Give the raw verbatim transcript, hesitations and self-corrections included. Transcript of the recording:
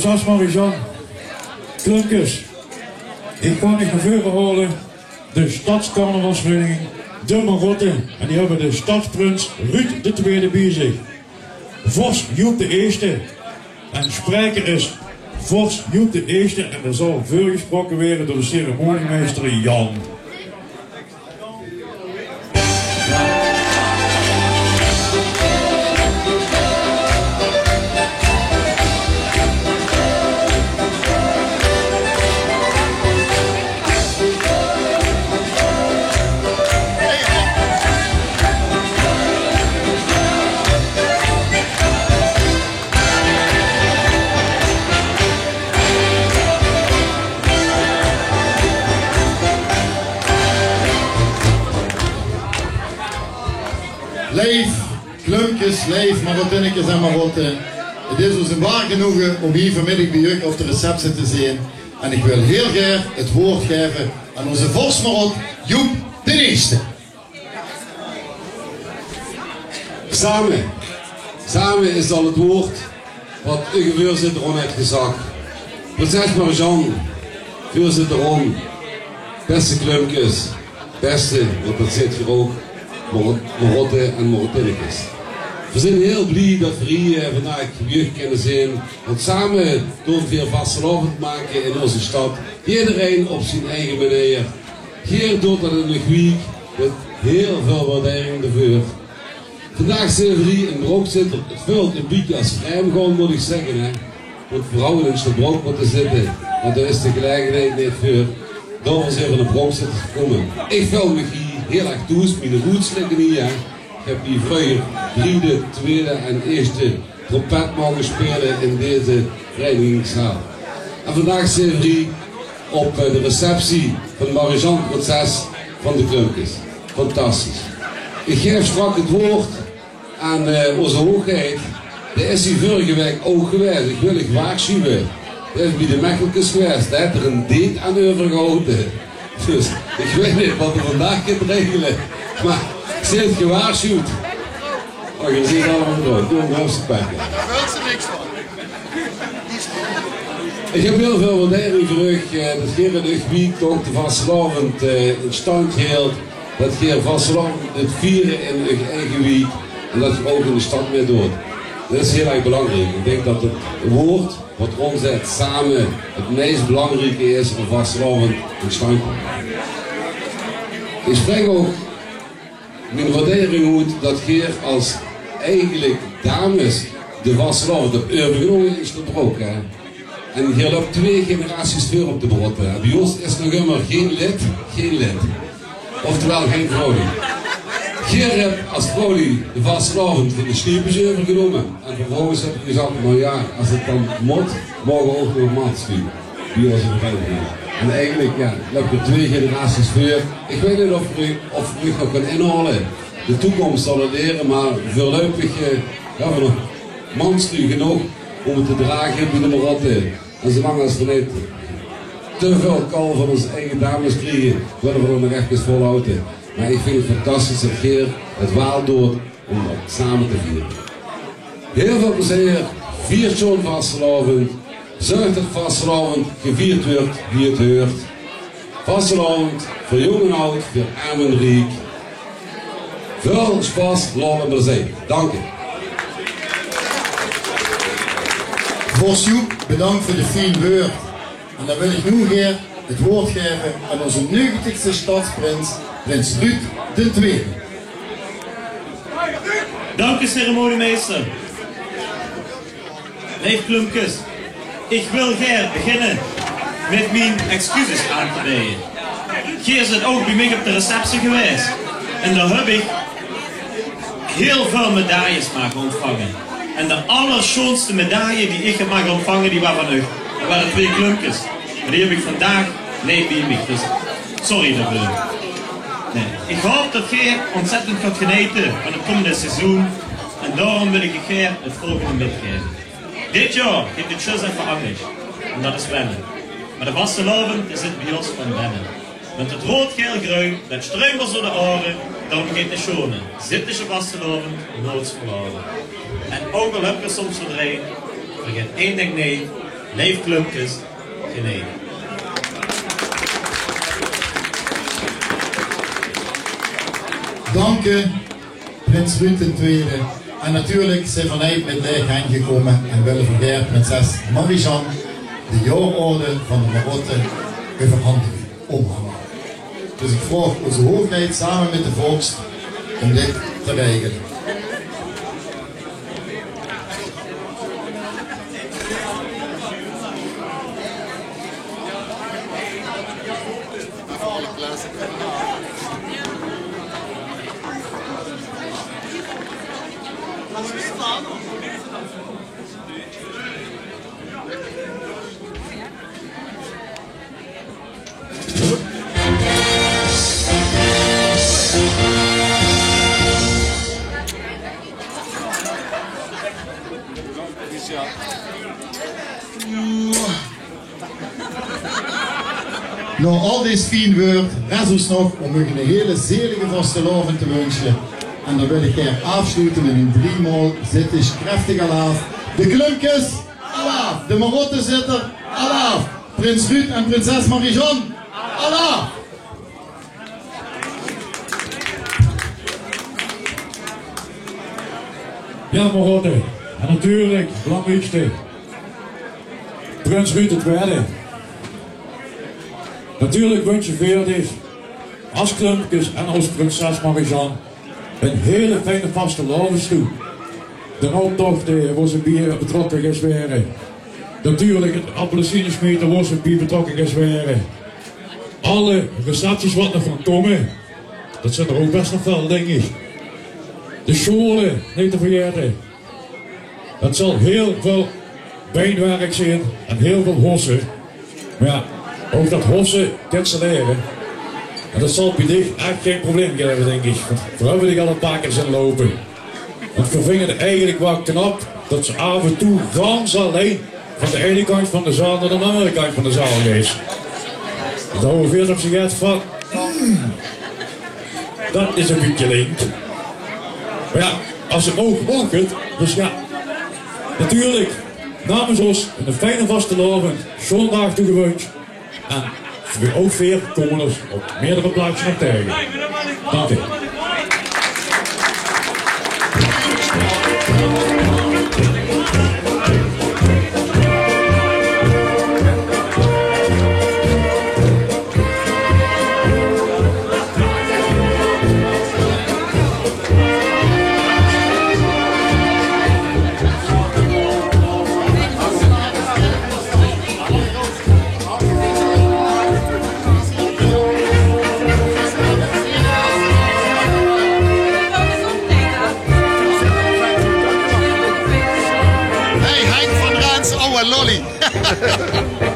Prinses Marie-Jeanne, Klumpkes, ich kan uch nao veure haole de stadscarnavalsvereniging De Marotte. En die höbbe de stadsprins Ruud de Twiede bie zich. Vors Joep de Eerste. En spraeker is vors Joep de Eerste. En d'r zal veurgesproke waere door de ceremoniemeister Jan. Leef Klumpkes, leef Marottinnekes en Marotte. Het is ós ein waar genoege óm hie vanmiddig bie uch op de receptie te zeen. En ich wil hiel gaer het waord gaeve aan ózze vors Marot, Joep d'n Eerste. Same. Same is al het waord wat eur veurzitter Ron haet gezag. Prinses Marie-Jeanne, veurzitter Ron, bèste Klumpkes, bèste, want dat zeet geer ouch, Marot-, Marotte en Marottinnekes. Veer zeen hiel blie dat veer hie, eh, vandaag bie uch kinne zeen, want same doon veer vastelaovend make in ózze stad. Jederein op zien eige meneer. Geer doot dat in de wiek mit hiel väöl waardering d'rveur. Vandaag zeen veer hie in Brookzitterd. Het veult ein bietje es vreemd gaon, mót ich zègke, hè. Want veer hawwe in Sjtadbrook mótte zitte, mer dao is de gelegenheid neet veur. Daorum zeen veer nao Brookzitterd gekómme. Ich veul mich hie hiel erg thoes, mien roots ligke hie, hè. Ich höb hie vreuger driede, twiede en eerste trompet moge speule in deze vereinigingszaal. En vandaag zeen veer hie op, eh, de receptie van Marie-Jeanne, prinses van de Klumpkes. Fantastisch. Ich gaef straks het waord aan, eh, ózze hoogheid. Dae is hie vörige waek ouch gewaes. Ich wil uch waarsjuwe. Dae is bie de Mechelkes gewaes. Dae haet d'r ein date aan euvergehaoje. Dus ich weit neet wat d'r vandaag geit regele. Mer zeet gewaarsjuwd. Oh, geer zeet allemaol good. Doe, doe höbs 't pech. Ich höb hiel väöl waardering veur uch, eh, dat geer in eur wiek toch de vastelaovend, eh, in stand hilt. Dat geer vastelaovend wilt viere in eur eige wiek. En dat geer ouch in de stad mitdoot. Dat is hiel erg belangriek. Ich dink dat het waord wat Ron zaet, same, het meis belangrieke is óm vastelaovend in stand te haoje. Ich spraek ouch mien waardering oet dat geer es eigelik dames de vastelaovend höb euvergenómme in Sjtadbrook, hè. En geer löp twee generaties veur op de Marotte, hè. Bie ós is nog ummer gein lid, gein lid. Oftewel gein vrouwluuj. Geer höb es vrouwluuj de vastelaovend van de Sjtiepersj euvergenómme. En vervolges höb ich gezag, mer jao, es het dan mót, moge ouch nog mansluuj bie ós in de vereiniging. En eigelik, jao, löp geer twee generaties veur. Ich weit neet of v'r, of v'r uch nog kinne inhaole. De toekóms zal het liere, mer veurluipig, eh, höbbe v'r nog mansluuj genóg óm het te drage bie de Marotte. En zoelang es v'r neet te väöl kal van ós eige dames kriege, wille v'r nog efkes volhaoje. Mer ich vinj het fantastisch dat geer het waal doot óm dat same te viere. Hiel väöl plezeer, viert sjoon vastelaovend, zörg dat vastelaovend gevierd wuuert wie het heurt. Vastelaovend veur jónk en aad, veur erm en riek. Väöl sjpas, lol en plezeer. Dank uch. Vors Joep, bedank veur de fien wäörd. En dan wil ich noe gaer het waord gaeve aan ózze negentigste stadsprins, prins Ruud d'n Twiede. Dank uch, ceremoniemeister. Leef Klumpkes, ich wil gaer beginne mit mien excuses aan te beje. Geer zeet ouch bie mich op de receptie gewaes. En dao höb ich hiel väöl medailles mage óntvange. En de allersjoonste medaille die ich höb mage óntvange, die waor van uch. Dat wore twee klumpkes. Mer die höb ich vandaag neet bie mich. Dus sorry daoveur. Nae. Ich haop dat geer óntzèttend gaot genete van het kómmende seizoen. En daorum wil ich uch gaer het volgende mitgaeve. Dit jaor geit het zjus effe angers. En dat is wenne. Mer de vastelaovend is het bie ós van wenne. Want het roead, gael, greun, dat struimelt ós door de aore, daorum geit de sjoone Zittesje vastelaovend noeats verlaore. En ouch al höbbe v'r soms verdreej, vergaet ein dink neet, Leef Klumpkes, geneve. Danke, prins Ruud d'n Twiede. En natuurlik zeen v'r neet mit laeg henj gekómme en wille v'r gaer prinses Marie-Jeanne de jaororde van de Marotte euverhandige, ómhange. Dus ich vraog ózze hoogheid same mit de vors óm dit te regele. Nao al dees fien wäörd rest ós nog óm uch eine hele zelige vastelaovend te wunsje. En dan wil ich gaer aafsloete mit ein driemaol Zittesj krachtig alaaf. De Klumpkes, alaaf! De Marottezitter, alaaf! Prins Ruud en prinses Marie-Jeanne, alaaf! Jao, Marotte. En natuurlik, belangriekste, prins Ruud d'n Twiede. Natuurlik wunsje veer dich, es Klumpkes en es prinses Marie-Jeanne, ein hele fijne vastelaovend toe. D'n optoch, eh, wo se bie betrokke geis waere. Natuurlik 't appelsiene sjmiete, wo se bie betrokke geis waere. Alle recepties wat nog gaon kómme, det zeen d'r ouch bès nog väöl, dink ich. De sjoeële, neet te vergaete. Det zal hiel väöl beinwerk zeen en hiel väöl hosse. Mer jao, ouch det hosse kins se liere. En det zal bie dich ech gein probleem gaeve, dink ich. Want veer höbbe dich al ein paar kier zeen loupe. Want veer vinge 't eigelik waal knap det se aaf en toe gans allein van de eine kantj van de zaal nao de anger kantj van de zaal geis. Dao höbbe veer toch zoeget van, hmm, det is ein bietje link. Mer jao, es 't maag, maag 't. Dus jao, natuurlik, namens ós ein fijne vastelaovend, sjoeën daag toegewunsj. En veer ouch veer kómme ós op meerdere plaatse nog taenge. Dank uch. Hey, Henk van Rens, ouwe lolly.